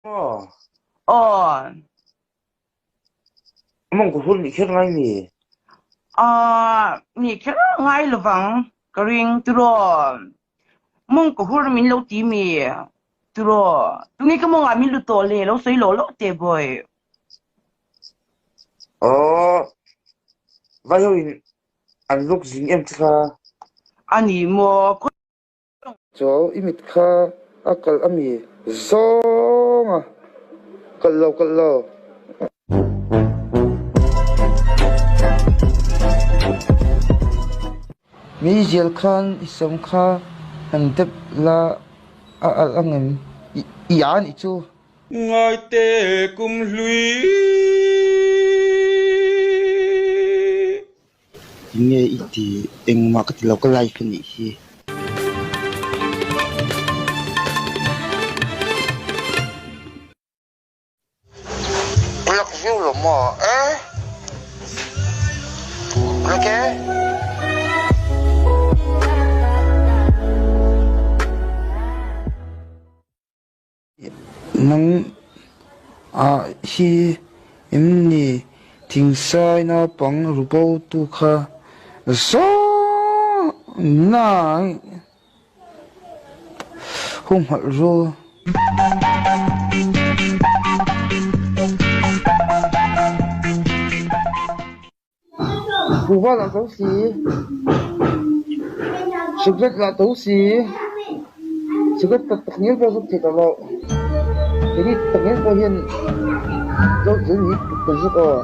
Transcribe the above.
Maw? Aw. Mawngkaw hur nih kher ngai mi? Aw, nih kher ngai lovang ka ring tiraw. Mawngkaw hur min lo ti mi tiraw. Tunge ka mawngah min lu tawh le lo sawi lawh lawh teh bawi. Aw, vai ho in an luk zing em che kha. A ni maw? Chuau i mit kha a kalh a mi zawng a kalh lo kalh lo. Meizial khan i sam kha han dep la a alh angem i a nih chu. Ngaite kum hlui. Tinge i ti engmah ka ti lo ka life a nih hi. Plak viau lo maw e? Plak e? Nang ah hi em ni thingsai naupang rubo tu kha zawng nai humhalh ru. Kuhva lah to si, cigarette lah to si, cigarette tak tak ngial pawh zuk thei tawh lo, keini tak ngial pawh hian zo zel hi kan zuk aw.